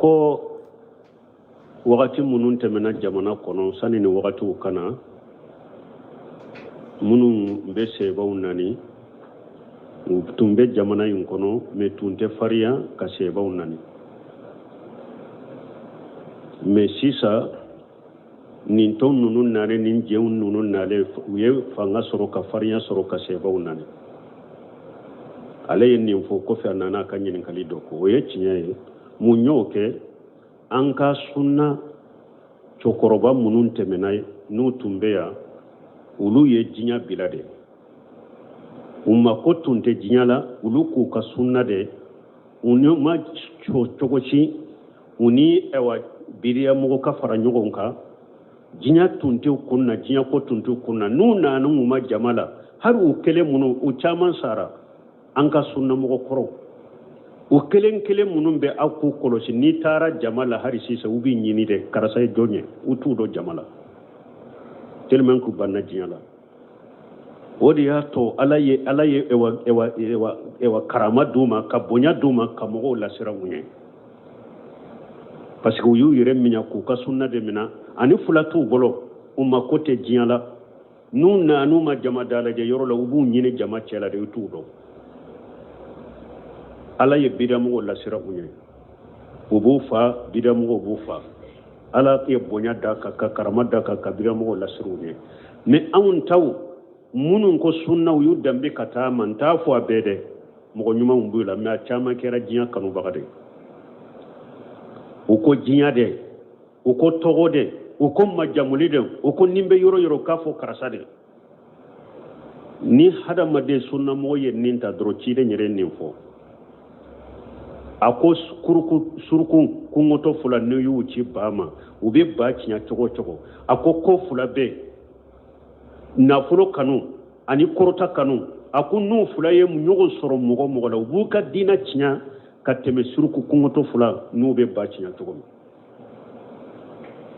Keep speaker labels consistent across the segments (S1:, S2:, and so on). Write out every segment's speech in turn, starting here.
S1: Ko wagati minnu tɛmɛna jamana kɔnɔ sani ni wagatiw ka na, minnu bɛ sebaw nani, u tun bɛ jamana in kɔnɔ, mais tun tɛ farinya ka sebaw nani. Mais sisan nin tɔn ninnu nalen, nin jɛw ninnu nalen, u ye fanga sɔrɔ ka farinya sɔrɔ ka sebaw nani. Ale ye nin fɔ kɔfɛ, a nana a ka ɲininkali dɔ ko o ye tiɲɛ ye. Mun y'o kɛ? An ka sunna cɛkɔrɔba minnu tɛmɛna, n'u tun bɛ yan, olu ye diɲɛ bila de. U mako tun tɛ diɲɛ la, olu k'u ka sunna de. U ni ma cogo si u ni ayiwa bidiya mɔgɔ ka fara ɲɔgɔn kan. Diɲɛ tun tɛ u kun na, diɲɛ ko tun tɛ u kun na. N'u nana u ma jama la, hali u kelen minnu, u caman sara. An ka sunnamɔgɔ kɔrɔw, u kelen kelen minnu bɛ, aw k'u kɔlɔsi. N'i taara jama la hali sisan, u b'i ɲini dɛ, karisa ye jɔn ye? U t'u dɔn jama la, tellement k'u banna diɲɛ la. O de y'a to Ala ye ewa ewa ewa ewa karama d'u ma, ka bonya d'u ma, ka mɔgɔw lasiran u ɲɛ, parce que u y'u yɛrɛ minɛ k'u ka sunna de minɛ. Ani fila t'u bolo, u mako tɛ diɲɛ la. N'u nan'u ma jama dalajɛ yɔrɔ la, u b'u ɲini jama cɛ la de, u t'u dɔn. Ala ye bidamɔgɔw lasiran u ɲɛ, u b'u fa, bidamɔgɔw b'u fa. Ala ye bonya da kan, ka karama da kan, ka bidamɔgɔw lasiran u ɲɛ. Mais anw taw minnu ko sunna, u y'u danbe ka taa ma, n t'a fɔ a bɛɛ dɛ, mɔgɔ ɲumanw b'u la, mais a caman kɛra diɲɛ kanubaga de. U ko diɲɛ de, u ko tɔgɔ de, u ko majamuli de, u ko nin bɛ yɔrɔ yɔrɔ k'a fɔ karisa de. Ni hadamaden sunnamɔgɔ ye nin ta dɔrɔn, ciden yɛrɛ nin fɔ, a ko kuruku suruku kungotɔ fila, n'u y'u ci ba ma, u bɛ ba tiɲɛ cogo cogo. A ko ko fila bɛ, nafolo kanu ani kɔrɔta kanu. A ko n'u fila ye ɲɔgɔn sɔrɔ mɔgɔ mɔgɔ la, u b'u ka diinɛ tiɲɛ ka tɛmɛ suruku kungotɔ fila n'u bɛ ba tiɲɛ cogo min.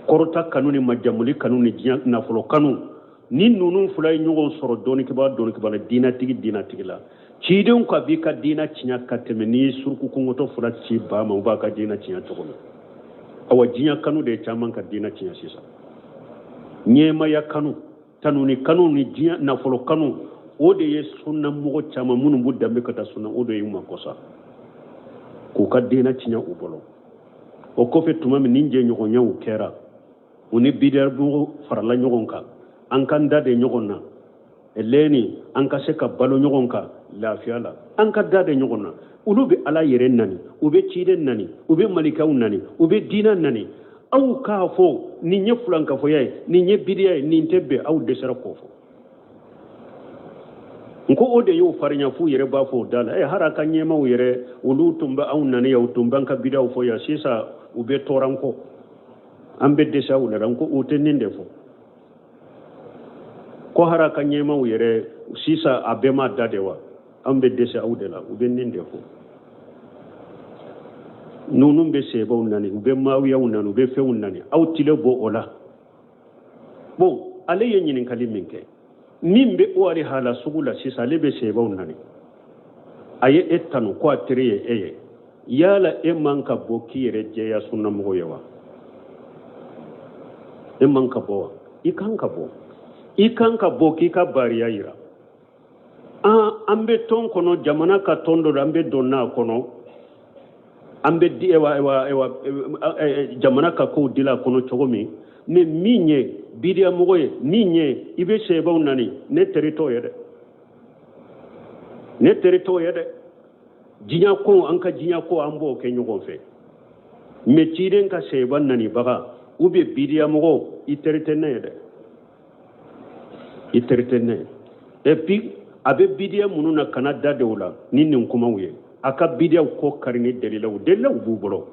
S1: Kɔrɔta kanu ni majamuli kanu ni diɲɛ nafolo kanu, ni ninnu fila ye ɲɔgɔn sɔrɔ dɔnnikɛbaa dɔnnikɛbaa la, diinɛtigi diinɛtigi la, cidenw ka b'i ka diinɛ tiɲɛ ka tɛmɛ n'i ye suruku kungotɔ fila ci ba ma, u b'a ka diinɛ tiɲɛ cogo min. Awa, diɲɛ kanu de ye caman ka diinɛ tiɲɛ sisan. Ɲɛmaya kanu, tanuni kanu ni diɲɛ nafolo kanu, o de ye sunna mɔgɔ caman minnu b'u danbe ka taa sunna, o de ye u makosa k'u ka diinɛ tiɲɛ u bolo. O kɔfɛ, tuma min ni jɛɲɔgɔnyaw kɛra, u ni bidiyamɔgɔw farala ɲɔgɔn kan, an k'an da de ɲɔgɔn na leni, an ka se ka balo ɲɔgɔn kan lafiya la, an ka da de ɲɔgɔn na. Olu bɛ Ala yɛrɛ nani, u bɛ ciden nani, u bɛ malikaw nani, u bɛ diinɛ nani. Aw k'a fɔ nin ye fulankafoya ye, nin ye bidiya ye, nin tɛ bɛn, aw dɛsɛra k'o fɔ. N ko o de y'u farinya f'u yɛrɛ b'a fɔ o da la. Ɛ, hali a ka ɲɛmaw yɛrɛ, olu tun bɛ anw nani yan, u tun b'an ka bidiyaw fɔ yan, sisan u bɛ tɔɔrɔ an kɔ, an bɛ dɛsɛ u la. N ko u tɛ nin de fɔ ko hali a ka ɲɛmaw yɛrɛ sisan, a bɛɛ ma da de wa, an bɛ dɛsɛ aw de la. U bɛ nin de fɔ. Ninnu bɛ sebaw nani, u bɛ maawiyaw nani, u bɛ fɛnw nani, aw tile bɔ o la. Bon, ale ye ɲininkali min kɛ, min bɛ o ali hala sugu la sisan, ale bɛ sebaw nani, a ye e tanu ko a teri ye e ye. Yala e man ka bɔ k'i yɛrɛ jɛya sunnamɔgɔ ye wa? E man ka bɔ wa? I kan ka bɔ, i kan ka bɔ k'i ka bariya yira. An bɛ tɔn kɔnɔ, jamana ka tɔn dɔ la, an bɛ don n'a kɔnɔ, an bɛ di ewa ewa ewa jamana ka kow dila a kɔnɔ cogo min. Mais min ye bidiyamɔgɔ ye, min ye i bɛ sebaw nani, ne teri t'o ye dɛ, ne teri t'o ye dɛ. Diɲɛ ko, an ka diɲɛ ko, an b'o kɛ ɲɔgɔn fɛ. Mais ciden ka seba nanibaga ou bien bidiyamɔgɔ, i teri tɛ ne ye dɛ, i teri tɛ ne ye. Et puis a bɛ bidiya minnu na, kana da de o la ni nin kumaw ye. A ka bidiyaw ko kari ni dalilaw, dalilaw b'u bolo.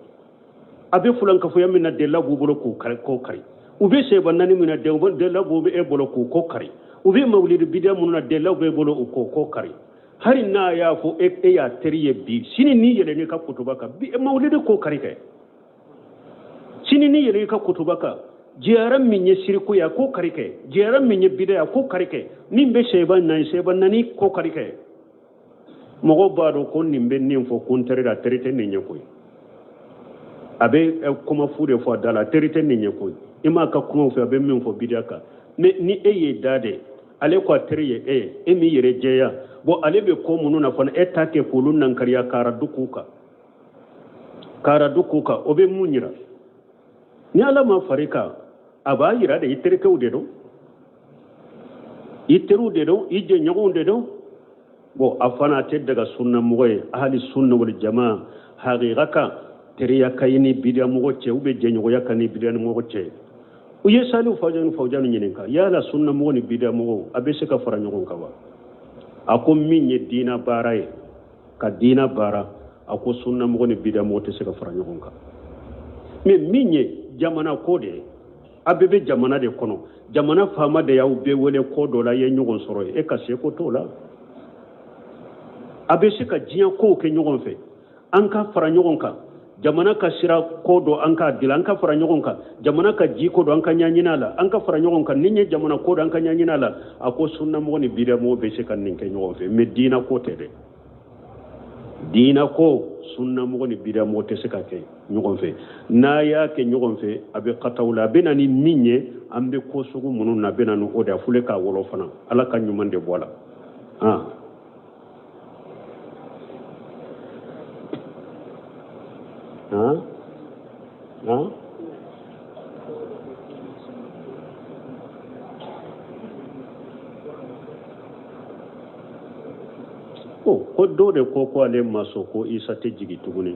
S1: A bɛ fulankafoya min na, dalilaw b'u bolo k'u kari ko kari. U bɛ seba nani min na, dalilaw b'u e bolo k'u ko kari. U bɛ mawulidi bidiya minnu na, dalilaw b'e bolo u k'o ko kari. Hali n'a y'a fɔ e y'a teri ye bi, sini n'i yɛlɛn'i ka kutuba kan bi, mawulidi ko kari kɛ. Sini n'i yɛlɛn'i ka kutuba kan, jiyara min ye siriku ye, a ko kari kɛ. Jiyara min ye bida ye, a ko kari kɛ. Min bɛ seba nani, seba nani ko kari kɛ. Mɔgɔw b'a dɔn ko nin bɛ nin fɔ ko n teri la, teri tɛ nin ye koyi. A bɛ kuma fu de fɔ a da la, a teri tɛ nin ye koyi. I m'a ka kumaw fɛ, a bɛ min fɔ bidiya kan. Mais ni e y'i da de, ale ko a teri ye e ye, e m'i yɛrɛ jɛya. Bon, ale bɛ ko minnu na fana, e t'a kɛ k'olu nankariya k'aradu k'u kan, k'aradu k'u kan. O bɛ mun yira? Ni Ala ma far'i kan, a b'a yira de i terikɛw de don, i teriw de don, i jɛɲɔgɔnw de don. Bon, a fana a tɛ daga sunnamɔgɔ ye, ahali sunna wal jamaa haqiqa kan, teriya ka i ni bidiyamɔgɔ cɛ ou bien jɛɲɔgɔnya ka ni bidiyamɔgɔ cɛ. U ye Salihu Fawzani Fawzani ɲininka, yala sunnamɔgɔ ni bidiyamɔgɔ a bɛ se ka fara ɲɔgɔn kan wa? A ko min ye diina baara ye, ka diina baara, a ko sunnamɔgɔ ni bidiyamɔgɔ tɛ se ka fara ɲɔgɔn kan. Mais min ye jamana ko de ye, a bɛɛ bɛ jamana de kɔnɔ, jamana faama de y'aw bɛɛ wele ko dɔ la, a ye ɲɔgɔn sɔrɔ yen, e ka seko t'o la. A bɛ se ka diɲɛ kow kɛ ɲɔgɔn fɛ, an ka fara ɲɔgɔn kan jamana ka sira ko dɔ an k'a dilan, an ka fara ɲɔgɔn kan jamana ka ji ko dɔ an ka ɲɛɲini a la, an ka fara ɲɔgɔn kan ni ye jamana ko dɔ an ka ɲɛɲini a la. A ko sunnamɔgɔ ni bidiyamɔgɔ bɛ se ka nin kɛ ɲɔgɔn fɛ, mais diina ko tɛ dɛ. Diina ko sunnamɔgɔ ni bidiyamɔgɔ tɛ se ka kɛ ɲɔgɔn fɛ. N'a y'a kɛ ɲɔgɔn fɛ, a bɛ kataw la, a bɛ na ni min ye, an bɛ ko sugu minnu na, a bɛ na ni o de ye. A fule k'a wɔlɔ fana, Ala ka ɲuman de bɔ a la. Han han ko dɔ de ko ko ale ma sɔn ko Isa tɛ jigin tuguni.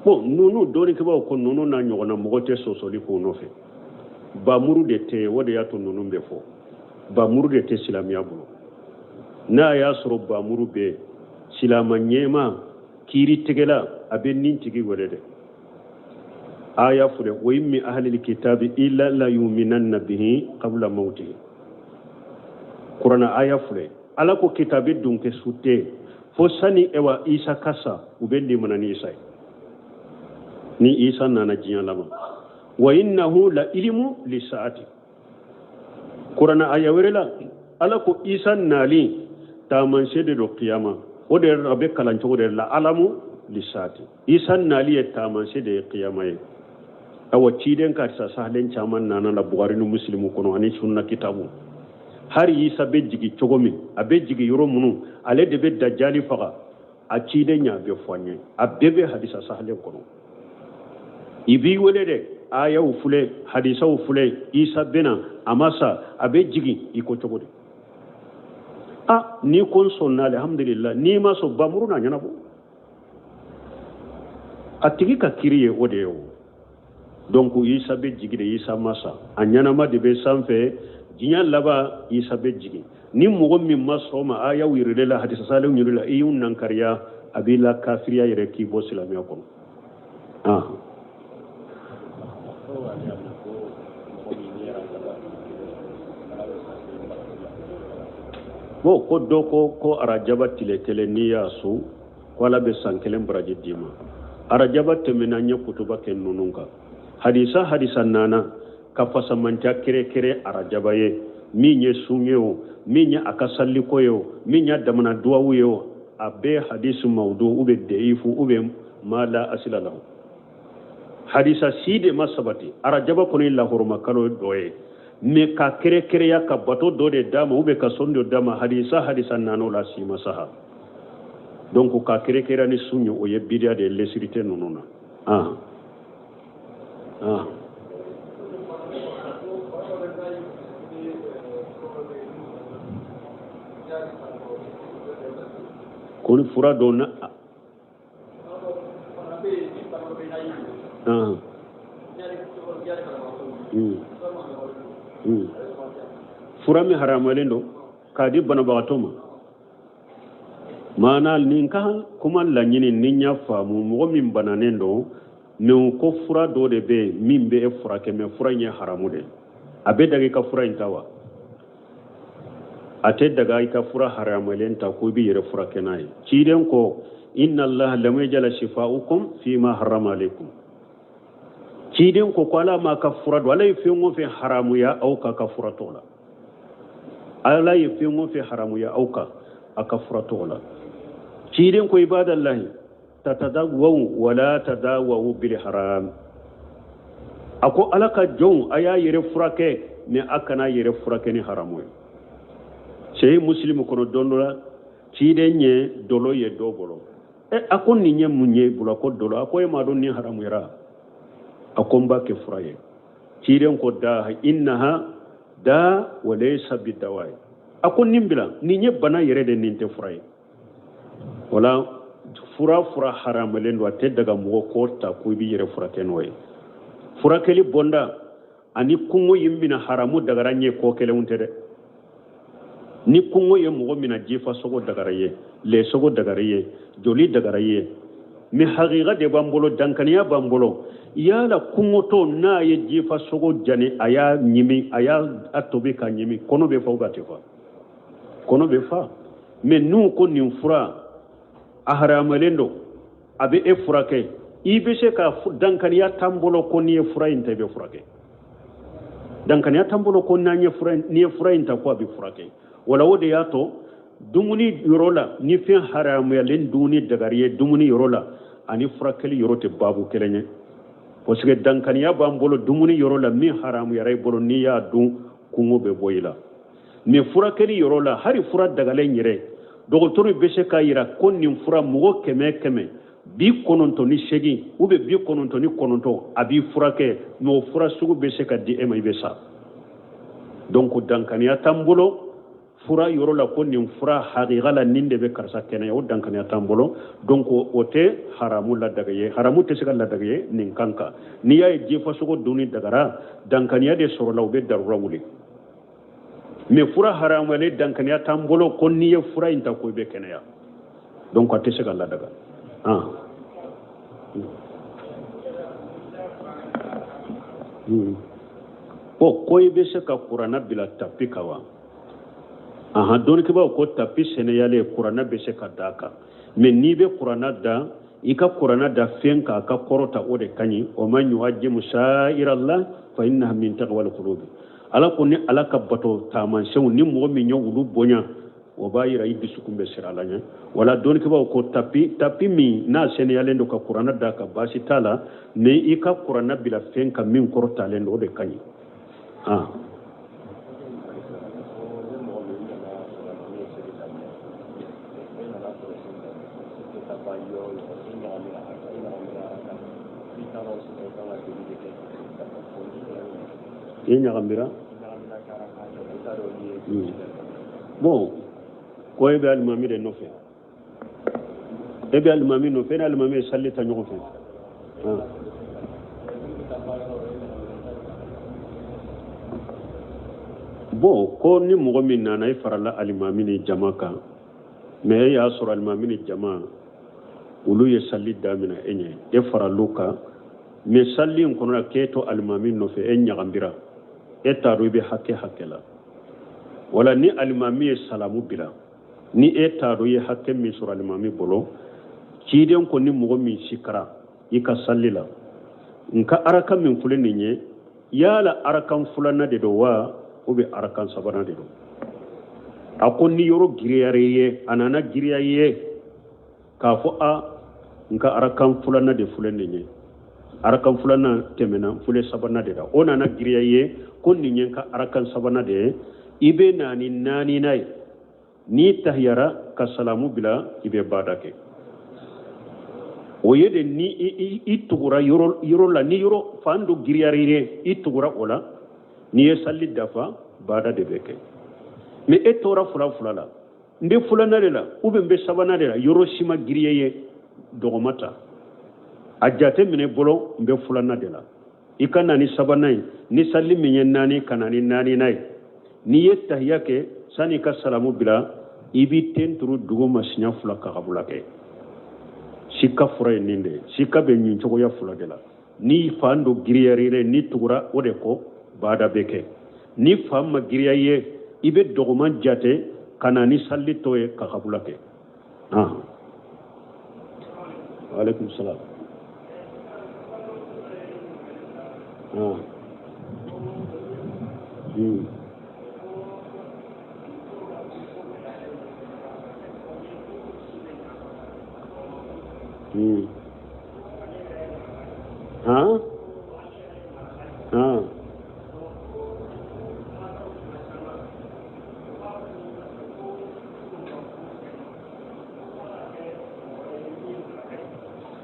S1: Bon, ninnu dɔnnikɛbaaw ko ninnu n'a ɲɔgɔnna mɔgɔ tɛ sɔsɔli k'u nɔfɛ. Bamuru de tɛ, o de y'a to ninnu bɛ fɔ. Bamuru de tɛ silamɛya bolo. N'a y'a sɔrɔ bamuru bɛ silama ɲɛma kiiritigɛla, a bɛ nin tigi wele dɛ. Aya filɛ, wa in min ahlil kitabi illa la yuminanna bihi qabla mawtihi. Kurana aya filɛ, Ala ko kitabi dunkɛ su tɛ fo sani ewa Isa ka sa, u bɛ limana ni Isa ye ni Isa nana diɲɛ laban. Wa innahu la ilimu lisaati. Kurana aya wɛrɛ la, Ala ko Isa nali taamasiyɛn de don kiyama. O de a bɛ kalan cogo de la, alamu lisaati. Isa nali ye taamasiyɛn de ye kiyama ye. Awa, ciden ka hadisa sahalen caman nana la Bukari ni Musilimu kɔnɔ ani sunna kitabu. Hari Isa bɛ jigin cogo min, a bɛ jigin yɔrɔ minnu, ale de bɛ dajali faga, a ciden y'a bɛɛ fɔ an ye, a bɛɛ bɛ hadisa sahalen kɔnɔ. I b'i wele dɛ, ayaw filɛ, hadisaw filɛ, Isa bɛna, a ma sa, a bɛ jigin i ko cogo di? A n'i ko n sɔnna, alhamdulillah. N'i ma sɔn, bamuru n'a ɲɛnabɔ. A tigi ka kiri ye o de ye o. Donc Isa bɛ jigin de, Isa ma sa, a ɲɛnama de bɛ sanfɛ. Diɲɛ laban Isa bɛ jigin. Ni mɔgɔ min ma sɔn ma, ayaw yirila la, hadisa salenw yirila la, i y'u nankariya, a b'i la kafiriya yɛrɛ, k'i bɔ silamɛya kɔnɔ. Ah. Bon, ko dɔ ko ko arajaba tile kelen n'i y'a sun, ko Ala bɛ san kelen baraji d'i ma. Arajaba tɛmɛna, n ye kutuba kɛ ninnu kan. Hadisa nana ka fasamanca kere-kere arajaba ye, min ye sun ye o, min ye a ka saliko ye o, min y'a damana duwawu ye o, a bɛɛ hadisi mawudu ou bien deifu ou bien ma la asila lahu. Hadisa si de ma sabati. Arajaba kɔni ye lahɔrɔma kalo dɔ ye, mais ka kere-kereya ka bato dɔ de d'a ma ou bien ka sɔn dɔ d'a ma, hadisa nana o la, si ma saha. Donc ka kere-kereya ni sun ye, o ye bidiya de ye, lesiri tɛ ninnu na. Ah ah ko ni fura dɔ na. Ah. Fura min haramalen don k'a di banabagatɔ ma, maana nin ka kuma laɲini ni n y'a faamu, mɔgɔ min bananen don, mais ko fura dɔ de bɛ yen min bɛ e furakɛ, mais fura in ye haramu de ye, a bɛ daga i ka fura in ta wa? A tɛ daga i ka fura haramalen ta ko i b'i yɛrɛ furakɛ n'a ye. Ciden ko inna allaha lam yajala shifa'ukum fima harrama alaykum. Ciden ko ko Ala m'a ka fura don, Ala ye fɛn o fɛn haramuya aw kan, ka fura t'o la. Ala ye fɛn o fɛn haramuya aw kan, a ka fura t'o la. Ciden ko ibadallahi. Tatadawaw wala tadawaw bil haram. A ko Ala ka jɔnw, a y'a yɛrɛ furakɛ, mais a kana yɛrɛ furakɛ ni haramu ye. Sahih Muslim kɔnɔ, don dɔ la ciden ye dɔlɔ ye dɔ bolo. E, a ko nin ye mun ye bolo? Ko dɔlɔ. A ko e m'a dɔn nin haramuyara? A ko n b'a kɛ fura ye. Ciden ko da innaha da wa laysa bidawa. A ko nin bila, nin ye bana yɛrɛ de, nin tɛ fura ye. Wala fura haramalen don, a tɛ daga mɔgɔ k'o ta ko i b'i yɛrɛ furakɛ n'o ye. Furakɛli bonda ani kungo ye mina haramu dagara n ye ko kelenw tɛ dɛ. Ni kungo ye mɔgɔ mina, jifa sogo dagara ye, lɛ sogo dagara ye, joli dagara ye, mais hakiga de b'an bolo, dankaniya b'an bolo. Yala kungotɔ n'a ye jifa sogo jani, a y'a ɲimi, a y'a a tobi ka ɲimi, kɔnɔ bɛ fa ou a tɛ fa? Kɔnɔ bɛ fa. Mais n'u ko nin fura a haramalen don, a bɛ e furakɛ, i bɛ se ka dankaniya t'an bolo ko n'i ye fura in ta i bɛ furakɛ. Dankaniya t'an bolo ko n'an ye fura, n'i ye fura in ta ko a bɛ furakɛ. Wala o de y'a to dumuni yɔrɔ la, ni fɛn haramuyalen dumuni dagari ye dumuni yɔrɔ la, ani furakɛli yɔrɔ tɛ baabu kelen ye, parce que dankaniya b'an bolo dumuni yɔrɔ la. Min haramuyara i bolo, n'i y'a dun, kungo bɛ bɔ i la. Mais furakɛli yɔrɔ la, hali fura dagalen yɛrɛ, dɔgɔtɔrɔ bɛ se k'a yira ko nin fura, mɔgɔ 100 98 ou bien 99, a b'i furakɛ, mais o fura sugu bɛ se ka di e ma, i bɛ sa. Donc dankaniya t'an bolo fura yɔrɔ la ko nin fura hakika la nin de bɛ karisa kɛnɛya, o dankaniya t'an bolo. Donc o tɛ haramu ladaga ye, haramu tɛ se ka ladaga ye nin kan kan. N'i y'a ye jifasogo dunni dagara, dankaniya de sɔrɔla, u bɛ darura wuli. Mais fura haramuyalen, dankaniya t'an bolo ko n'i ye fura in ta ko i bɛ kɛnɛya. Donc a tɛ se ka ladaga. Ah. Bon, ko i bɛ se ka kuranna bila tapi kan wa? Ahan, dɔnnikɛbaaw ko tapi sɛnɛyalen, kuranna bɛ se ka da a kan. Mais n'i bɛ kuranna da, i ka kuranna da fɛn k'a ka kɔrɔta, o de ka ɲi. Wa man yu'azzimu sha'irallah fa innaha min taqwal qulubi. Ala ko ni Ala ka bato taamasiyɛnw, ni mɔgɔ min ye olu bonya, o b'a yira i dusukun bɛ siran Ala ɲɛ. Wala dɔnnikɛbaaw ko tapi min n'a sɛnɛyalen don ka kuranna da ka baasi t'a la, mais i ka kuranna bila fɛn kan min kɔrɔtalen don, o de ka ɲi. Ah. I ɲagamira. Bon, ko e bɛ alimami de nɔfɛ, e bɛ alimami nɔfɛ, e ni alimami ye sali ta ɲɔgɔn fɛ. Bon, ko ni mɔgɔ min nana i farala alimami ni jama kan, mais e y'a sɔrɔ alimami ni jama olu ye sali daminɛ e ɲɛ, e faral'u kan, mais sali in kɔnɔ la k'e to alimami nɔfɛ, e ɲagambira, e t'a dɔn i bɛ hakɛ hakɛ la. Wala ni alimami ye salamu bila, ni e t'a dɔn i ye hakɛ min sɔrɔ alimami bolo, ciden ko ni mɔgɔ min sikara i ka sali la, nka arakan min filɛ nin ye, yala arakan filanan de don wa ou bien arakan sabanan de don? A ko ni yɔrɔ giriyara i ye, a nana giriya i ye k'a fɔ a n ka arakan filanan de filɛ nin ye, arakan filanan tɛmɛna, filɛ sabanan de la, o nana giriya i ye ko nin ye n ka arakan sabanan de ye, i bɛ na ni naaninan ye. N'i tahiyara ka salamu bila, i bɛ baada kɛ. O ye de ni i tugura yɔrɔ la, ni yɔrɔ fan dɔ giriyara i ye, i tugura o la, n'i ye sali dafa, baada de bɛ kɛ. Mais e tora fila fila la, n bɛ filanan de la ou bien n bɛ sabanan de la, yɔrɔ si ma giriya i ye, dɔgɔma ta a jate minɛ bolo, n bɛ filanan de la, i ka na ni sabanan ye. Ni sali min ye naani, ka na ni naaninan ye. N'i ye tahiya kɛ, sani i ka salamu bila, i b'i ten turu duguma siɲɛ fila ka kabula kɛ. Sika fura ye nin de ye. Sika bɛ ɲin cogoya fila de la. Ni fan dɔ giriyara i ye, n'i tugura o de kɔ, baada bɛ kɛ. Ni fan ma giriya i ye, i bɛ dɔgɔman jate ka na ni sali tɔ ye ka kabula kɛ. Aleykum salaam. Han han,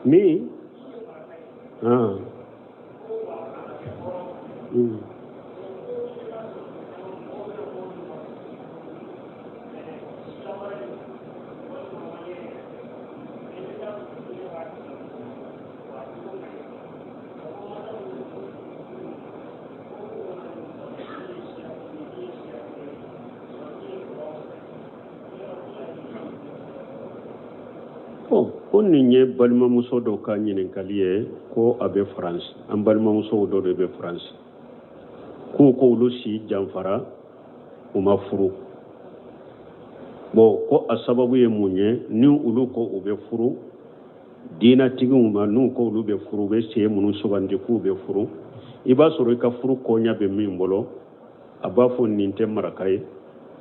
S1: min han. Ko nin ye balimamuso dɔ ka ɲininkali ye ko a bɛ faransi an balimamusow dɔ de bɛ faransi k'u ko olu si janfara u ma furu bon ko a sababu ye mun ye ni olu ko u bɛ furu diinatigiw ma n'u ko olu bɛ furu u bɛ cɛ minnu sugandi k'u bɛ furu i b'a sɔrɔ i ka furu koɲa bɛ min bolo a b'a fɔ nin tɛ maraka ye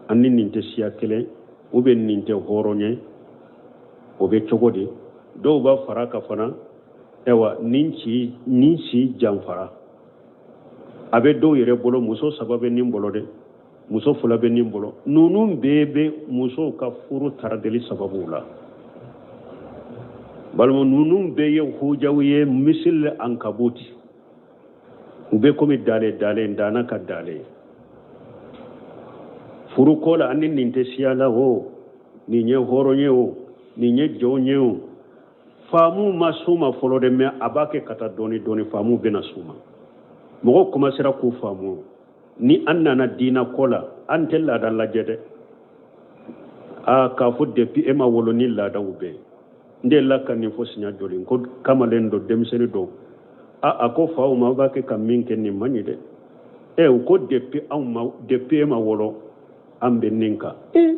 S1: an ni nin tɛ siya kelen ou bien nin tɛ hɔrɔn ye o bɛ cogo di dɔw b'a fara kan fana ayiwa nin ci nin si janfara a bɛ dɔw yɛrɛ bolo muso saba bɛ nin bolo dɛ muso fila bɛ nin bolo ninnu bɛɛ bɛ musow ka furu taradeli sababuw la balima ninnu bɛɛ ye hujaw ye misili ankabuti u bɛ komi dale dale dana ka dale furuko la an ni nin tɛ siya la o nin ye hɔrɔn ye o nin ye jɔn ye o faamu ma s'u ma fɔlɔ dɛ mais a b'a kɛ ka taa dɔɔni dɔɔni faamu bɛna s'u ma mɔgɔw komansera k'u faamu ni an nana diina ko la an tɛ laada lajɛ dɛ aa k'a fɔ depuis e ma wolo ni laadaw bɛɛ n delila ka nin fɔ siɲɛ joli ko kamalen dɔ denmisɛnnin dɔ a a ko faw ma aw b'a kɛ ka min kɛ nin man ɲi dɛ ɛ u ko depuis anw ma depuis e ma wolo an bɛ nin kan ee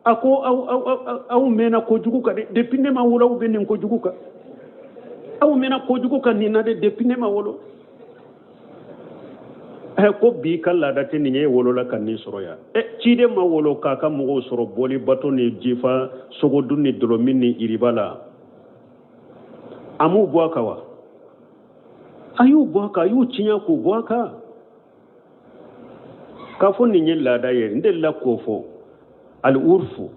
S1: a ko aw aw aw mɛnna kojugu kan dɛ depuis ne ma wolo aw bɛ nin kojugu kan aw mɛnna kojugu kan nin na dɛ depuis ne ma wolo ɛ ko bi ka laada tɛ nin ye e wolola ka nin sɔrɔ yan ɛ ciden ma wolo k'a ka mɔgɔw sɔrɔ boli bato ni jifa sogodun ni dɔlɔmin ni iriba la a m'u bɔ a kan wa a y'u bɔ a kan a y'u tiɲɛ k'u bɔ a kan k'a fɔ nin ye laada ye n delila k'o fɔ al-urfu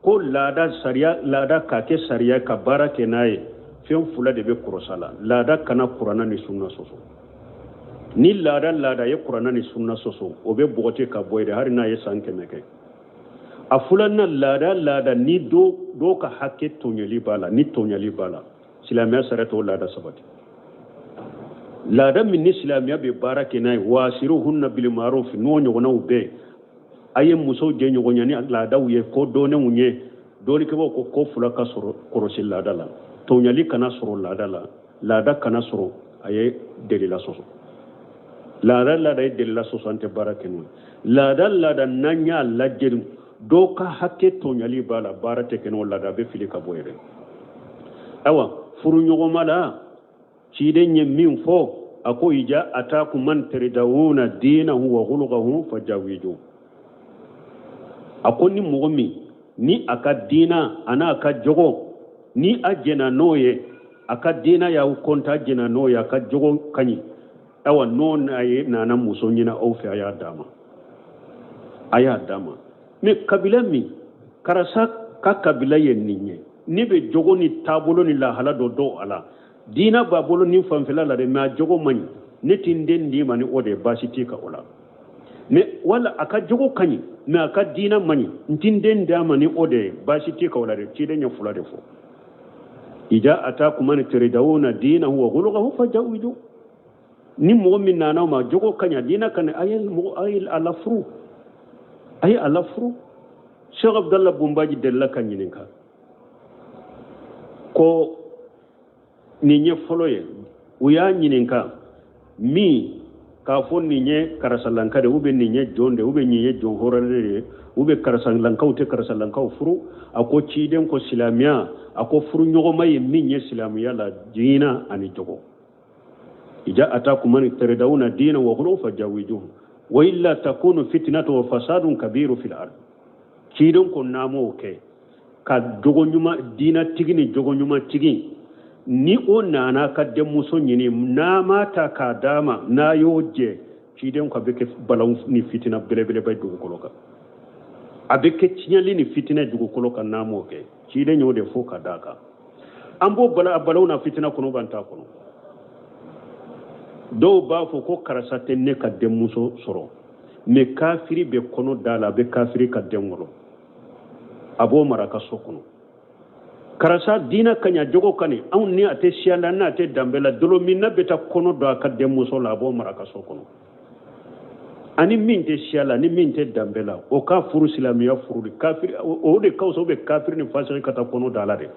S1: ko laada sariya laada k'a kɛ sariya ka baara kɛ n'a ye fɛn fila de bɛ kɔrɔsa la laada kana kuranna ni sunna sɔsɔ ni laada laada ye kuranna ni sunna sɔsɔ o bɛ bɔgɔti ka bɔ yen de hali n'a ye san kɛmɛ kɛ a filanan laada laada ni dɔ ka hakɛ tɔɲɔli b'a la ni tɔɲɔli b'a la silamɛya sariya t'o laada sabati laada min ni silamɛya bɛ baara kɛ n'a ye waasiruhunna bilmaruf n'o ɲɔgɔnnaw bɛɛ a ye musow jɛɲɔgɔnya ni laadaw ye ko dɔnnenw ye dɔnnikɛbaaw ko ko fila ka sɔrɔ kɔrɔsi laada la tɔɲɔli kana sɔrɔ laada la laada kana sɔrɔ a ye delila sɔsɔ laada laada ye delila sɔsɔ an tɛ baara kɛ n'o ye laada laada n'an y'a lajɛ dɔw ka hakɛ tɔɲɔli b'a la baara tɛ kɛ n'o laada a bɛ fili ka bɔ yɛrɛ ayiwa furuɲɔgɔnma la ciden ye min fɔ a ko ija atakum man taridawuna dinahu wa khuluquhu fajawiju a ko ni mɔgɔ min ni a ka diina a n'a ka jogo ni a jɛna n'o ye a ka diina y'aw kɔnta jɛna n'o ye a ka jogo ka ɲi ayiwa n'o n'a ye nana muso ɲini aw fɛ a y'a d'a ma a y'a d'a ma mais kabila min karisa ka kabila ye nin ye ne bɛ jogo ni taabolo ni lahala dɔ dɔn a la diina b'a bolo nin fanfɛla la dɛ mais a jogo man ɲi ne ti n den d'i ma ni o de ye baasi t'i kan o la mais wala a ka jogo ka ɲi mais a ka diina man ɲi n ti n den d'a ma ni o de ye baasi t'i kan o la dɛ ciden ye fila de fɔ ija atakum man taridawuna dinahu wa khuluquhu fajawiju ni mɔgɔ min nana o ma jogo ka ɲi diina ka ɲi a ye mɔgɔ a ye a lafuru a ye a lafuru Cheikh Abdallah Bumbaji delila ka ɲininka ko nin ye fɔlɔ ye u y'a ɲininka min k'a fɔ nin ye karisalanka de ou bien nin ye jɔn de ou bien nin ye jɔn hɔrɔn de ye ou bien karisalankaw tɛ karisalankaw furu a ko ciden ko silamɛya a ko furuɲɔgɔnma ye min ye silamɛya la diina ani jogo ija atakum man taridawuna diina wa khuluqan fajawijuhu wa illa takunu fitnatu wa fasadun kabiru fil ard ciden ko n'a m'o kɛ ka jogo ɲuman diinatigi ni jogo ɲuman tigi Ni o nana ka denmuso ɲini, n'a ma ta k'a d'a ma, n'a y'o jɛ, ciden ko a bɛ kɛ balawu ni fitina belebeleba ye dugukolo kan, a bɛ kɛ tiɲɛli ni fitina ye dugukolo kan n'a m'o kɛ. Ciden y'o de fɔ ka d'a kan. An b'o balawu na fitina kɔnɔ, b'an t'a kɔnɔ. Dɔw b'a fɔ ko karisa tɛ ne ka denmuso sɔrɔ, mais kafiri bɛ kɔnɔ da la, a bɛ kafiri ka den wolo, a b'o mara a ka so kɔnɔ. Karisa diina ka ɲa, jogo ka ɲi, anw ni a tɛ siya la, n'a tɛ danbe la, dɔlɔminna bɛ taa kɔnɔ don a ka denmuso la, a b'o mara a ka so kɔnɔ. Ani min tɛ siya la, ni min tɛ danbe la, o ka furu silamɛya furu de kafiri, o de ka fisa. Bɛ kafiri ni fasigi ka taa kɔnɔ da la de,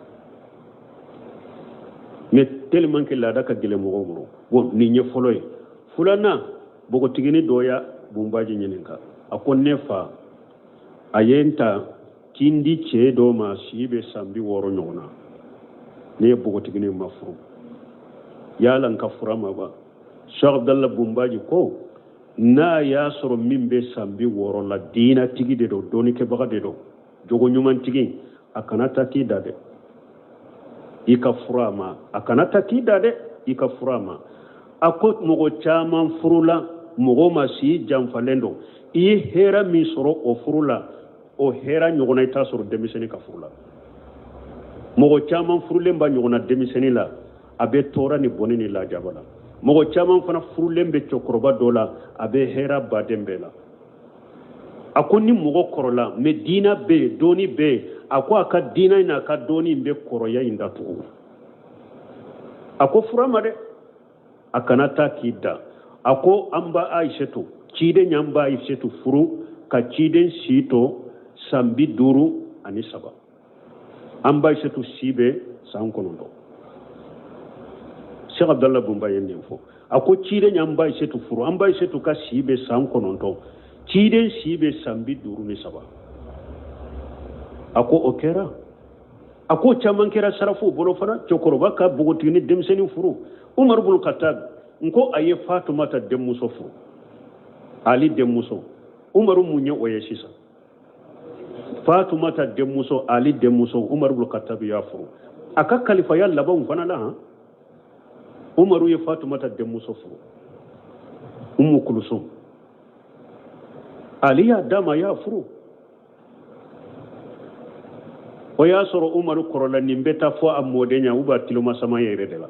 S1: mais tellement que laada ka gɛlɛn mɔgɔw bolo. Bon, nin ye fɔlɔ ye. Filanan, npogotigini dɔ ya Bunbaji ɲininka, a ko ne fa a ye n ta k'i di cɛ dɔ ma, si bɛ san 60 ɲɔgɔn na, ne ye npogotigini ma furu, yala n ka furu a ma wa? Cheikh Abdallah Bunbaji ko n'a y'a sɔrɔ min bɛ san 60 la, diinatigi de don, dɔnnikɛbaga de don, jogo ɲumantigi, a kana taa k'i da dɛ, i ka furu a ma. A kana taa k'i da dɛ, i ka furu a ma. A ko mɔgɔ caman furula mɔgɔ ma, si janfalen don, i ye hɛrɛ min sɔrɔ o furu la, o hɛrɛ ɲɔgɔnna i t'a sɔrɔ denmisɛnnin ka furu la. Mɔgɔ caman furulen b'a ɲɔgɔnna denmisɛnnin la, a bɛ tɔɔrɔ ni bɔnɛ ni lajaba la. Mɔgɔ caman fana furulen bɛ cɛkɔrɔba dɔ la, a bɛ hɛrɛ baden bɛɛ la. A ko ni mɔgɔ kɔrɔla, mais diina bɛ yen, dɔɔni bɛ yen, a ko a ka diina in n'a ka dɔɔni in bɛ kɔrɔya in datugu. A ko fura ma dɛ, a kana taa k'i da. A ko an ba Ayisetu, ciden y'an ba Ayisetu furu ka ciden si to san 53. An ba Ayisetu si bɛ san 9. Cheikh Abdallah Bunba ye nin fɔ. A ko ciden y'an ba Ayisetu furu, an ba Ayisetu ka si bɛ san 9, ciden si bɛ san 53. A ko o kɛra. A ko caman kɛra sarafuw bolo fana, cɛkɔrɔba ka npogotigini denmisɛnnin furu. Umaru bun Khattab n ko a ye Fatumata denmuso furu, Ali denmuso. Umaru mun ye o ye sisan? Fatumata denmuso, Ali denmuso, Umaru bun Khattab y'a furu a ka kalifaya labanw fana la. Han, Umaru ye Fatumata denmuso furu, Umu Kulusum. Ali y'a d'a ma, a y'a furu. O y'a sɔrɔ Umaru kɔrɔla, nin bɛ taa fɔ a mɔden ɲɛ, u b'a tilomasama yɛrɛ de la.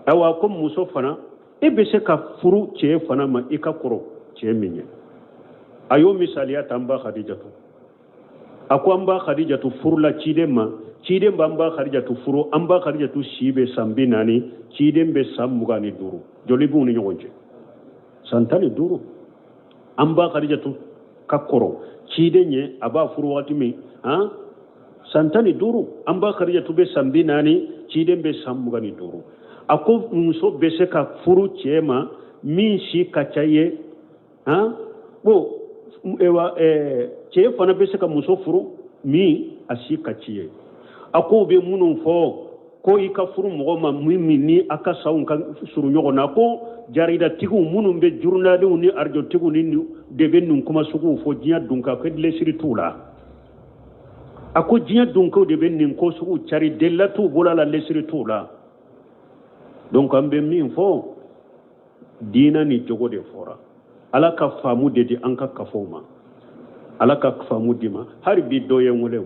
S1: Ayiwa, ko muso fana, e bɛ se ka furu cɛ fana ma i ka kɔrɔ cɛ min ye. A y'o misaliya ta an ba Khadijatu. A ko an ba Khadijatu furula ciden ma, ciden b'an ba Khadijatu furu, an ba Khadijatu si bɛ san 40, ciden bɛ san 25. Joli b'u ni ɲɔgɔn cɛ? San 15. An ba Khadijatu ka kɔrɔ ciden ye, a b'a furu wagati min, han, san 15. An ba Khadijatu bɛ san 40, ciden bɛ san 25. A ko muso bɛ se ka furu cɛ ma min si ka ca ye, han, bon, ewa, cɛ fana bɛ se ka muso furu min a si ka ci ye. A ko bɛ minnu fɔ ko i ka furu mɔgɔ ma min ni a ka sanw ka surun ɲɔgɔn na, ko jaridatigiw minnu bɛ jurunaliw ni arajotigiw ni de bɛ nin kuma suguw fɔ diɲɛ dunka ko lesiri t'u la. A ko diɲɛ dunkew de bɛ nin ko sugu cari, delila t'u bolo la, lesiri t'u la. Donc an bɛ min fɔ, diina ni jogo de fɔra. Ala ka faamu de di an ka kafow ma, Ala ka faamu di ma. Hali bi dɔ ye n wele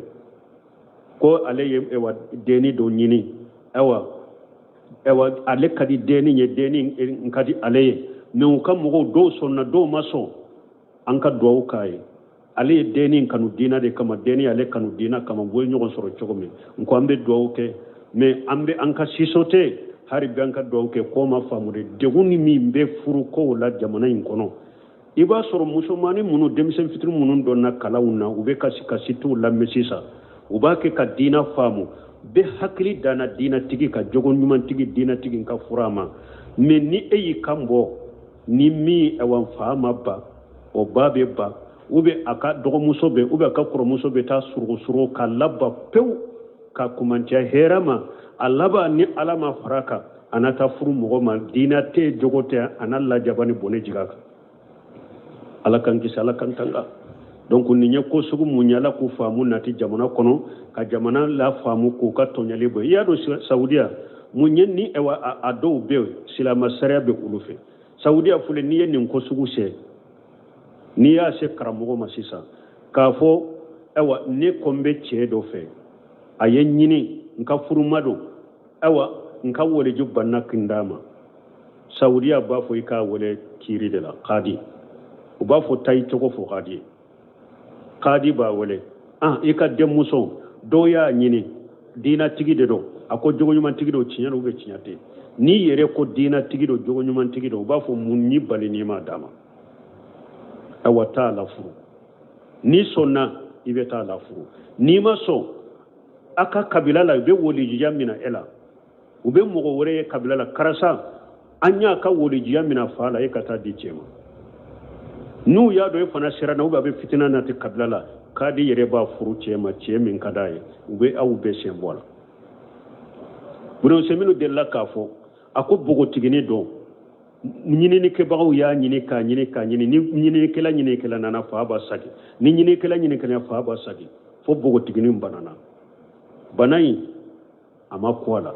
S1: ko ale ye ewa denni dɔ ɲini, ayiwa, ayiwa, ale ka di denni ye, denni n ka di ale ye, mais u ka mɔgɔw dɔw sɔnna, dɔw ma sɔn. An ka duwawu k'a ye. Ale ye denni kanu diina de kama, denni ale kanu diina kama, u bɛ ɲɔgɔn sɔrɔ cogo min. N ko an bɛ duwawu kɛ, mais an bɛ an ka sisote hali bi an ka duwawu kɛ. Ko ma faamu de, degun ni min bɛ furukow la jamana in kɔnɔ, i b'a sɔrɔ musomannin minnu, denmisɛn fitinin minnu donna kalanw na, u bɛ kasi kasi t'u lamɛn sisan, u b'a kɛ ka diina faamu, bɛɛ hakili danna diinatigi ka jogo ɲumantigi, diinatigi ka furu a ma. Mais ni e y'i kan bɔ ni min, awa, fa ma ban, o ba bɛ ban, ou bien a ka dɔgɔmuso bɛ, ou bien a ka kɔrɔmuso bɛ taa surugusurugu ka laban pewu ka kumancɛ hɛrɛ ma. A laban, ni Ala ma fara kan, a na taa furu mɔgɔ ma, diina tɛ, jogo tɛ, a na lajaba ni bɔnɛ jigin a kan. Ala k'an kisi, Ala k'an tanga. Donc nin ye ko sugu mun ye, Ala k'u faamu nati jamana kɔnɔ, ka jamana lafaamu k'u ka tɔɲali bɔ. I y'a dɔn Saudiya mun ye ni ɛwa a dɔw bɛ yen, silama sariya bɛ olu fɛ. Saudiya filɛ, n'i ye nin ko sugu se, n'i y'a se karamɔgɔ ma sisan k'a fɔ ayiwa ne ko n bɛ cɛ dɔ fɛ, a ye n ɲini, n ka furu ma don, ayiwa n ka waliju banna k'i d'a ma, Saudiya b'a fɔ i k'a wele kiiri de la, kadi. U b'a fɔ taa i tɔgɔ fɔ kadi ye. Kadi b'a wele, ah i ka denmuso dɔw y'a ɲini, diinatigi de don, a ko jogoɲumantigi don, tiɲɛ don ou bien tiɲɛ tɛ? N'i yɛrɛ ko diinatigi don, jogoɲumantigi don, u b'a fɔ mun y'i bali n'i m'a d'a ma? Ayiwa taa a lafuru. N'i sɔnna i bɛ taa a lafuru, n'i ma sɔn a ka kabila la, u bɛ walijuya minɛ e la, u bɛ mɔgɔ wɛrɛ ye kabila la, karisa an y'a ka walijuya minɛ fa la, e ka taa di cɛ ma. N'u y'a dɔn e fana siranna ou bien a bɛ fitina nati kabila la, kadi yɛrɛ b'a furu cɛ ma, cɛ min ka d'a ye, u bɛ aw bɛɛ sen bɔ a la. Ibn Usaymin delila k'a fɔ, a ko npogotiginin dɔ ɲininikɛbagaw y'a ɲini k'a ɲini k'a ɲini, ni ɲininikɛla ɲininikɛla nana fa b'a sagi, ni ɲininikɛla ɲininikɛla fa b'a sagi, fo npogotiginin banana. Bana in a ma kun a la,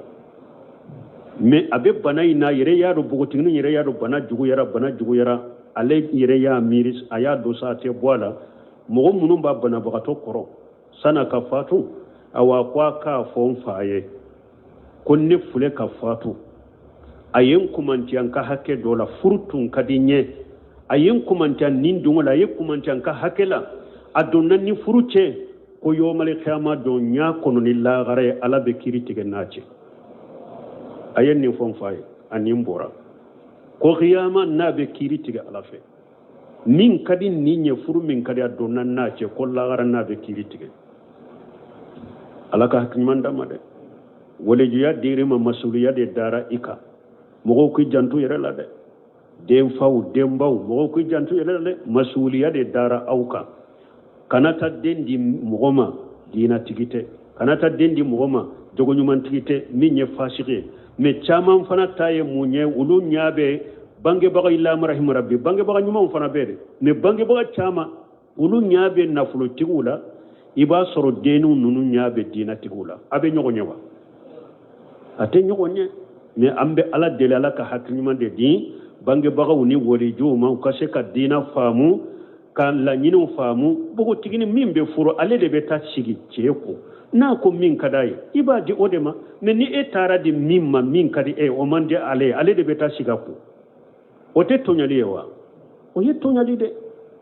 S1: mais a bɛ bana in na, yɛrɛ y'a dɔn, npogotiginin yɛrɛ y'a dɔn bana juguyara, bana juguyara. Ale yɛrɛ y'a miiri, a y'a dɔn sa a tɛ bɔ a la. Mɔgɔ minnu b'a banabagatɔ kɔrɔ san'a ka fatu, awa ko a k'a fɔ n fa ye ko ne filɛ ka fatu, a ye n kumantiya n ka hakɛ dɔ la, furu tun ka di n ye, a ye n kumantiya nin dongo la, a ye kumantiya n ka hakɛ la, a donna ni furu cɛ, ko yɔmali kiyama don n y'a kɔnɔ ni lagara ye, Ala bɛ kiri tigɛ n'a cɛ. A ye nin fɔ n fa ye, a nin bɔra ko kiyama n'a bɛ kiri tigɛ Ala fɛ, min ka di nin ye, furu min ka di a donna n'a cɛ, ko lagara n'a bɛ kiri tigɛ. Ala ka hakili ɲuman d'a ma dɛ. Walijuya dir'i ma, masuliya de dara i kan. Mɔgɔw k'i janto yɛrɛ la dɛ, denfaw denbaw, mɔgɔw k'i janto yɛrɛ la dɛ, masuliya de dara aw kan. Kana taa den di mɔgɔ ma diinatigi tɛ, kana taa den di mɔgɔ ma jogoɲumantigi tɛ, min ye fasigi ye. Mais caman fana ta ye mun ye, olu ɲɛ bɛ bangebaga illa man rahima rabbi, bangebaga ɲumanw fana bɛ dɛ, mais bangebaga caman olu ɲɛ bɛ nafolotigiw la. I b'a sɔrɔ denninw ninnu ɲɛ bɛ diinatigiw la. A bɛ ɲɔgɔn ɲɛ wa? A tɛ ɲɔgɔn ɲɛ. Mais an bɛ Ala deli, Ala ka hakili ɲuman de di bangebagaw ni walijuw ma, u ka se ka diina faamu, ka laɲiniw faamu. Npogotiginin min bɛ furu, ale de bɛ taa sigi cɛ ko, n'a ko min ka d'a ye, i b'a di o de ma. Mais ni e taara di min ma, min ka di e ye, o man di ale ye, ale de bɛ taa sigi a ko. O tɛ tɔɲɔli ye wa? O ye tɔɲɔli de.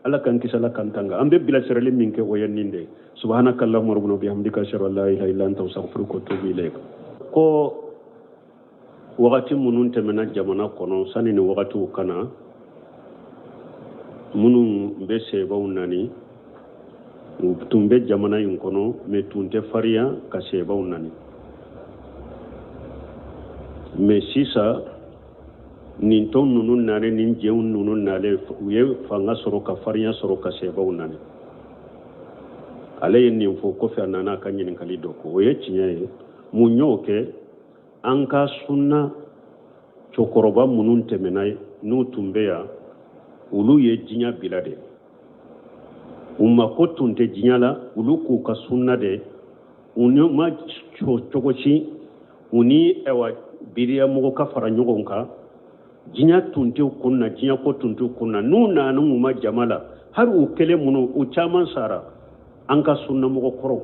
S1: Ala k'an kisi, Ala k'an tanga. An bɛ bilasirali min kɛ, o ye nin de ye. Subhanaka allahumma rabbana bihamdika, ashhadu an la ilaha illa anta, astaghfiruka wa atubu ilayk. Ko wagati minnu tɛmɛna jamana kɔnɔ sani ni wagatiw ka na, minnu bɛ sebaw nani, u tun bɛ jamana in kɔnɔ, mais tun tɛ farinya ka sebaw nani. Mais sisan nin tɔn ninnu nalen, nin jɛw ninnu nalen, u ye fanga sɔrɔ ka farinya sɔrɔ ka sebaw nani. Ale ye nin fɔ kɔfɛ, a nana a ka ɲininkali dɔ ko o ye tiɲɛ ye. Mun y'o kɛ? An ka sunna cɛkɔrɔba minnu tɛmɛna, n'u tun bɛ yan, olu ye diɲɛ bila de, u mako tun tɛ diɲɛ la, olu k'u ka sunna de, u ni ma cogo si u ni ayiwa biriya mɔgɔ ka fara ɲɔgɔn kan. Diɲɛ tun tɛ kun na, diɲɛ ko tun tɛ kun na. N'u nana u ma jama la, hali u kelen minnu, u caman sara, an ka sunnamɔgɔ kɔrɔw,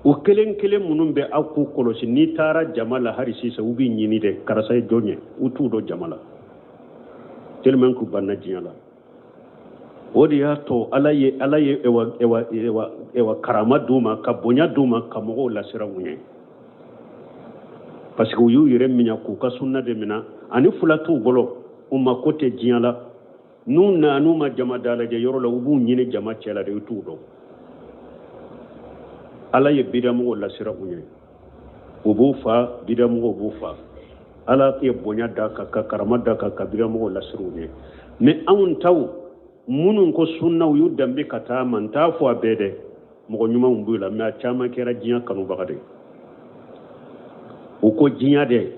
S1: u kelen kelen minnu bɛ aw k'u kɔlɔsi, n'i taara jama la hali sisan, u b'i ɲini dɛ, karisa ye jɔn ye, u t'u dɔn jama la tellement k'u banna diɲɛ la. O de y'a to Ala ye Ala ye ewa ewa ewa ewa karama d'u ma, ka bonya d'u ma, ka mɔgɔw lasiran u ɲɛ, parce que u y'u yɛrɛ minɛ k'u ka sunna de minɛ, ani fila t'u bolo, u mako tɛ diɲɛ la. N'u nan'u ma jama dalajɛ yɔrɔ la, u b'u ɲini jama cɛ la de, u t'u dɔn. Ala ye bidamɔgɔw lasiran u ɲɛ, u b'u fa, bidamɔgɔw b'u fa. Ala ye bonya d'a kan, ka karama d'a kan, ka bidamɔgɔw lasiran u ɲɛ. Mais anw taw minnu ko sunna, u y'u danbe ka taa ma, n t'a fɔ a bɛɛ dɛ, mɔgɔ ɲumanw b'u la, mais a caman kɛra diɲɛ kanubaga de ye. U ko diɲɛ de,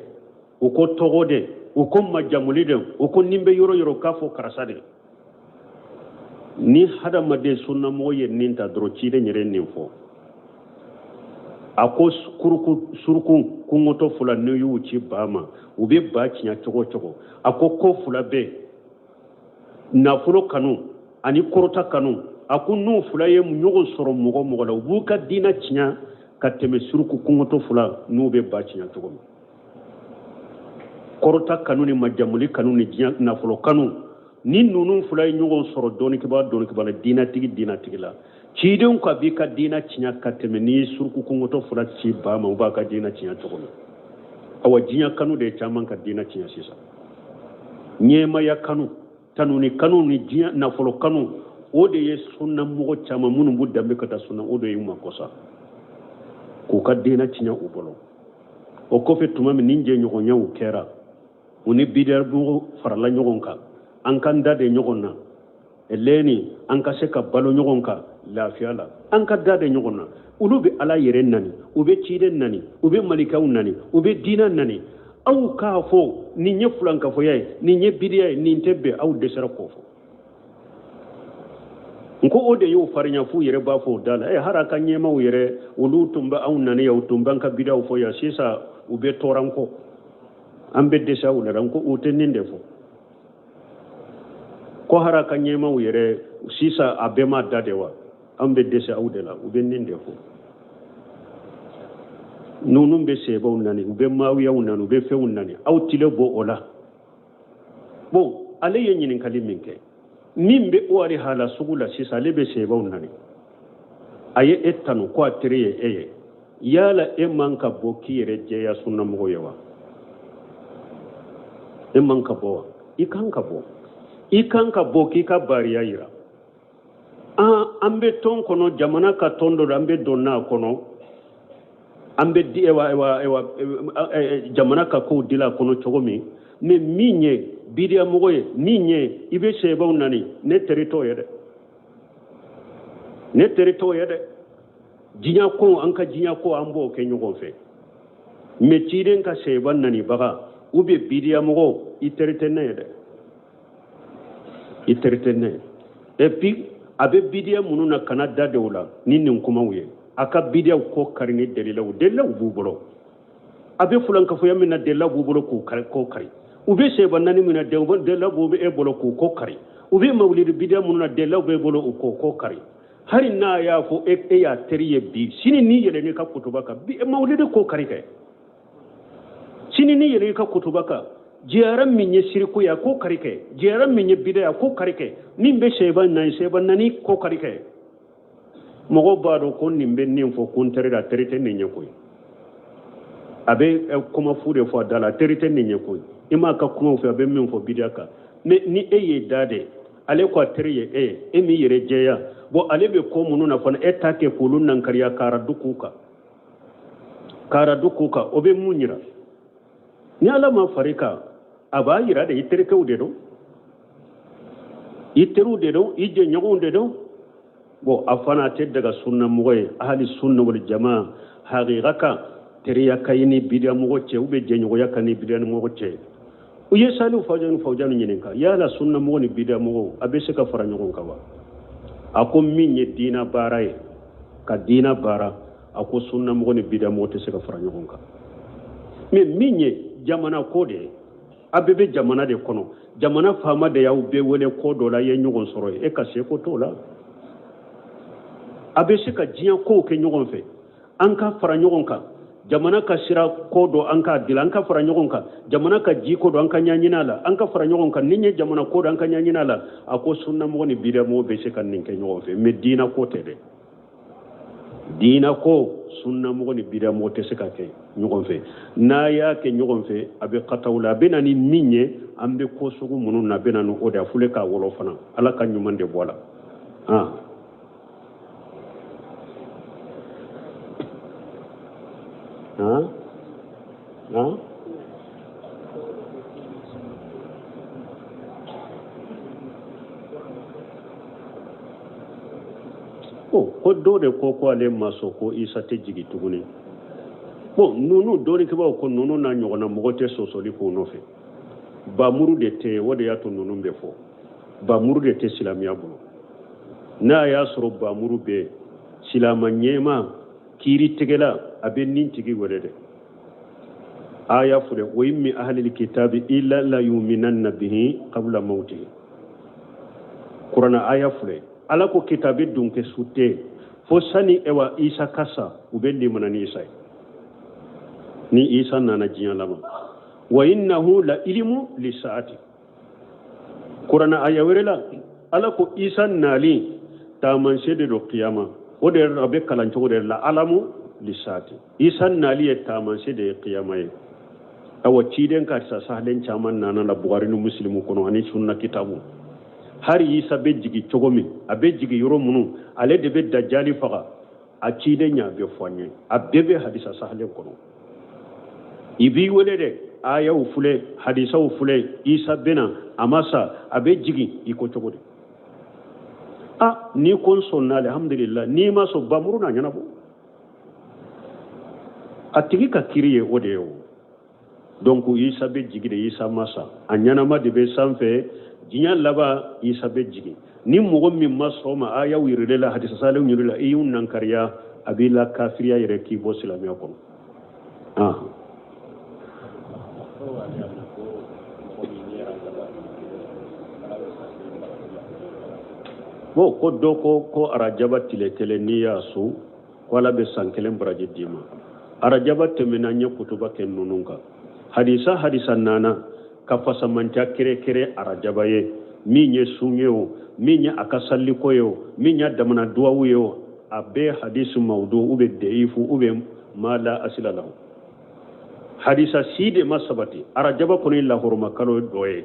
S1: u ko tɔgɔ de, u ko majamuli de, u ko nin bɛ yɔrɔ yɔrɔ k'a fɔ karisa de. Ni hadamaden sunnamɔgɔ ye nin ta dɔrɔn, ciden yɛrɛ nin fɔ, a ko kuruku suruku kungotɔ fila, n'u y'u ci ba ma, u bɛ ba tiɲɛ cogo cogo. A ko ko fila bɛ, nafolo kanu ani kɔrɔta kanu. A ko n'u fila ye ɲɔgɔn sɔrɔ mɔgɔ mɔgɔ la, u b'u ka diinɛ tiɲɛ ka tɛmɛ suruku kungotɔ fila n'u bɛ ba tiɲɛ cogo min. Kɔrɔta kanu ni majamuli kanu ni diɲɛ nafolo kanu, ni ninnu fila ye ɲɔgɔn sɔrɔ dɔnnikɛbaa dɔnnikɛbaa la, diinɛtigi diinɛtigi la, cidenw ko a b'i ka diinɛ tiɲɛ ka tɛmɛ n'i ye suruku kungotɔ fila ci ba ma, u b'a ka diinɛ tiɲɛ cogo min. Awa, diɲɛ kanu de ye caman ka diinɛ tiɲɛ sisan. Ɲɛmaya kanu, tanuni kanu ni diɲɛ nafolo kanu, o de ye sunna mɔgɔ caman minnu b'u danbe ka taa sunna, o de y'u makosa k'u ka diinɛ tiɲɛ u bolo. O kɔfɛ, tuma min ni jɛɲɔgɔnyaw kɛra, u ni bidiyamɔgɔw farala ɲɔgɔn kan, an k'an da de ɲɔgɔn na leni, an ka se ka balo ɲɔgɔn kan lafiya la, an ka da de ɲɔgɔn na. Olu bɛ Ala yɛrɛ nani, u bɛ ciden nani, u bɛ malikaw nani, u bɛ diinɛ nani. Aw k'a fɔ nin ye fulankafoya ye, nin ye bidiya ye, nin tɛ bɛn, aw dɛsɛra k'o fɔ. N ko o de y'u farinya f'u yɛrɛ b'a fɔ o da la. Ɛ, hali a ka ɲɛmaaw yɛrɛ, olu tun bɛ anw nani yan, u tun b'an ka bidiyaw fɔ yan, sisan u bɛ tɔɔrɔ an kɔ, an bɛ dɛsɛ u la. N ko u tɛ nin de fɔ ko hali a ka ɲɛmaaw yɛrɛ sisan a bɛɛ ma da de wa, an bɛ dɛsɛ aw de la. U bɛ nin de fɔ. Ninnu bɛ sebaw nani, u bɛ maawiyaw nani, u bɛ fɛnw nani, aw tile bɔ o la. Bon, ale ye ɲininkali min kɛ, min bɛ o ali hala sugu la sisan, ale bɛ sebaw nani, a ye e tanu ko a teri ye e ye, yala e man ka bɔ k'i yɛrɛ jɛya sunnamɔgɔ ye wa? E man ka bɔ wa? I kan ka bɔ, i kan ka bɔ k'i ka bariya yira. An bɛ tɔn kɔnɔ, jamana ka tɔn dɔ la, an bɛ don n'a kɔnɔ, an bɛ di ewa ewa ewa jamana ka kow dila a kɔnɔ cogo min. Mais min ye bidiyamɔgɔ ye, min ye i bɛ sebaw nani, ne teri t'o ye dɛ, ne teri t'o ye dɛ. Diɲɛ ko, an ka diɲɛ ko, an b'o kɛ ɲɔgɔn fɛ. Mais ciden ka seba nanibaga ou bien bidiyamɔgɔ, i teri tɛ ne ye dɛ, i teri tɛ ne ye. Et puis a bɛ bidiya minnu na, kana da de o la ni nin kumaw ye. A ka bidiyaw ko kari ni dalilaw, dalilaw b'u bolo. A bɛ fulankafoya min na, dalilaw b'u bolo k'u kari, ko kari. U bɛ seba nani min na, dalilaw b'u e bolo k'u ko kari. U bɛ mawulidi bidiya minnu na, dalilaw b'e bolo u k'o ko kari. Hali n'a y'a fɔ e y'a teri ye bi, sini n'i yɛlɛn'i ka kutuba kan bi, mawulidi ko kari kɛ. Sini n'i yɛlɛn'i ka kutuba kan, jiyara min ye siriku ye, a ko kari kɛ. Jiyara min ye bida ye, a ko kari kɛ. Min bɛ seba nani, seba nani ko kari kɛ. Mɔgɔw b'a dɔn ko nin bɛ nin fɔ ko n teri la, a teri tɛ nin ye koyi. A bɛ kuma fu de fɔ a da la, a teri tɛ nin ye koyi. I m'a ka kumaw fɛ, a bɛ min fɔ bidiya kan. Mais ni e y'i da de, ale ko a teri ye e ye, e m'i yɛrɛ jɛya. Bon, ale bɛ ko minnu na fana, e t'a kɛ k'olu nankariya k'aradu k'u kan, k'aradu k'u kan. O bɛ mun yira? Ni Ala ma far'i kan, a b'a yira de i terikɛw de don, i teriw de don, i jɛɲɔgɔnw de don. Bon, a fana tɛ daga sunnamɔgɔ ye, ahali sunna wal jamaa haqiqa kan, teriya ka ɲi ni bidiyamɔgɔ cɛ ou bien jɛɲɔgɔnya ka ni bidiyamɔgɔ cɛ. U ye Salihu Fawzani Fawzani ɲininka, yala sunnamɔgɔ ni bidiyamɔgɔ a bɛ se ka fara ɲɔgɔn kan wa? A ko min ye diina baara ye, ka diina baara, a ko sunnamɔgɔ ni bidiyamɔgɔ tɛ se ka fara ɲɔgɔn kan. Mais min ye jamana ko de ye, a bɛɛ bɛ jamana de kɔnɔ, jamana faama de y'aw bɛɛ wele ko dɔ la, a ye ɲɔgɔn sɔrɔ yen, e ka se ko t'o la. A bɛ se ka diɲɛ kow kɛ ɲɔgɔn fɛ, an ka fara ɲɔgɔn kan jamana ka sira ko dɔ, an k'a dilan, an ka fara ɲɔgɔn kan jamana ka ji ko dɔ, an ka ɲɛɲini a la, an ka fara ɲɔgɔn kan ni ye jamana ko dɔ, an ka ɲɛɲini a la. A ko sunnamɔgɔ ni bidiyamɔgɔ bɛ se ka nin kɛ ɲɔgɔn fɛ, mais diina ko tɛ dɛ. Diina ko, sunnamɔgɔ ni bidiyamɔgɔ tɛ se ka kɛ ɲɔgɔn fɛ. N'a y'a kɛ ɲɔgɔn fɛ, a bɛ kataw la, a bɛ na ni min ye, an bɛ ko sugu minnu na, a bɛ na ni o de ye. A fule k'a wɔlɔ fana, Ala ka ɲuman de bɔ a la. Han han ko dɔ de ko ko ale ma sɔn ko Isa tɛ jigin tuguni. Bon, ninnu dɔnnikɛbaaw ko ninnu n'a ɲɔgɔnna mɔgɔ tɛ sɔsɔli k'o nɔfɛ. Bamuru de tɛ, o de y'a to ninnu bɛ fɔ. Bamuru de tɛ silamɛya bolo. N'a y'a sɔrɔ bamuru bɛ yen, silama ɲɛmaa kiiritigɛla, a bɛ nin tigi wele dɛ. Aya filɛ, wa in min ahlil kitabi illa la yuminanna bihi qabla mawtihi. Kurana aya filɛ, Ala ko kitabi dunkɛ su tɛ fo sani ewa Isa ka sa, u bɛ limana ni Isa ye ni Isa nana diɲɛ laban. Wa innahu la ilimu lisaati. Kurana aya wɛrɛ la, Ala ko Isa nali taamasiyɛn de don kiyama. O de a bɛ kalan cogo de la alamu lisaati. Isa nali ye taamasiyɛn de ye kiyama ye. Awa, ciden ka hadisa sahalen caman nana la Bukari ni Musilimu kɔnɔ ani sunna kitabu. Hari Isa bɛ jigi cogo min, a bɛ jigi yɔrɔ minnu, ale de bɛ dajali faga, a ciden y'a bɛɛ fɔ an ye, a bɛɛ bɛ hadisa sahalen kɔnɔ. I b'i wele dɛ, ayaw filɛ, hadisaw filɛ, Isa bɛna, a ma sa, a bɛ jigin i ko cogo di? A n'i ko n sɔnna, alihamudulila. N'i ma sɔn, bamuru n'a ɲɛnabɔ. A tigi ka kiri ye o de ye. O donc Isa bɛ jigin de, Isa ma sa, a ɲɛnama de bɛ sanfɛ. Diɲɛ laban Isa bɛ jigin. Ni mɔgɔ min ma sɔn ma, ayaw yirila la, hadisa salenw yirila la, i y'u nankariya, a b'i la kafiriya yɛrɛ, k'i bɔ silamɛya kɔnɔ. Ah. Bon, ko dɔ ko ko arajaba tile kelen, n'i y'a sun, ko Ala bɛ san kelen baraji d'i ma. Arajaba tɛmɛna, n ye kutuba kɛ ninnu kan. Hadisa nana ka fasamanca kere-kere arajaba ye, min ye sun ye o, min ye a ka saliko ye o, min ye damana duwawu ye o, a bɛɛ hadisi mawdu ou bien deifu ou bien ma la asila lahu. Hadisa si de ma sabati. Arajaba kɔni lahɔrɔma kalo dɔ ye,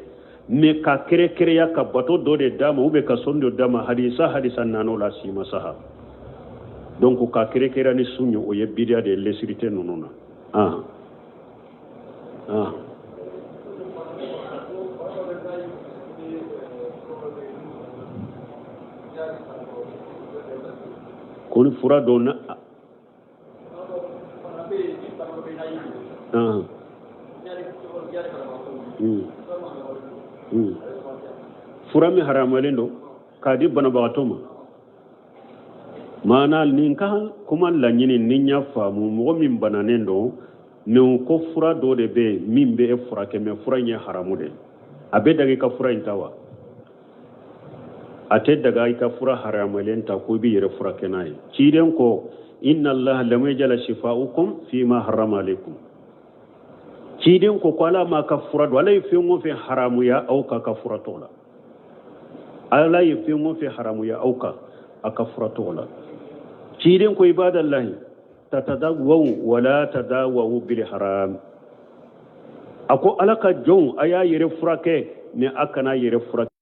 S1: mais ka kɛrɛkɛrɛya ka bato dɔ de d'a ma ou bien ka sɔn dɔ d'a ma, hadisa nana o la, si ma saha. Donc ka kɛrɛkɛrɛya ni sun ye, o ye bidiya de ye, lesiri tɛ ninnu na. Ah ah. Ko ni fura dɔ na. Ah. Fura min haramalen don k'a di banabagatɔ ma, maana nin ka kuma laɲini, ni n y'a faamu, mɔgɔ min bananen don, mais ko fura dɔ de bɛ yen min bɛ e furakɛ, mais fura in ye haramu de ye, a bɛ daga i ka fura in ta wa? A tɛ daga i ka fura haramalen ta ko i b'i yɛrɛ furakɛ n'a ye. Ciden ko inna allaha lam yajala shifa'ukum fima harrama alaykum. Ciden ko ko Ala m'a ka fura don, Ala ye fɛn o fɛn haramuya aw ka ka fura t'o la. Ala ye fɛn o fɛn haramuya aw kan, a ka fura t'o la. Ciden ko ibadallahi tatadawaw wala tadawaw bil haram. A ko Ala ka jɔnw, a y'a yɛrɛ furakɛ, mais a kana yɛrɛ furakɛ.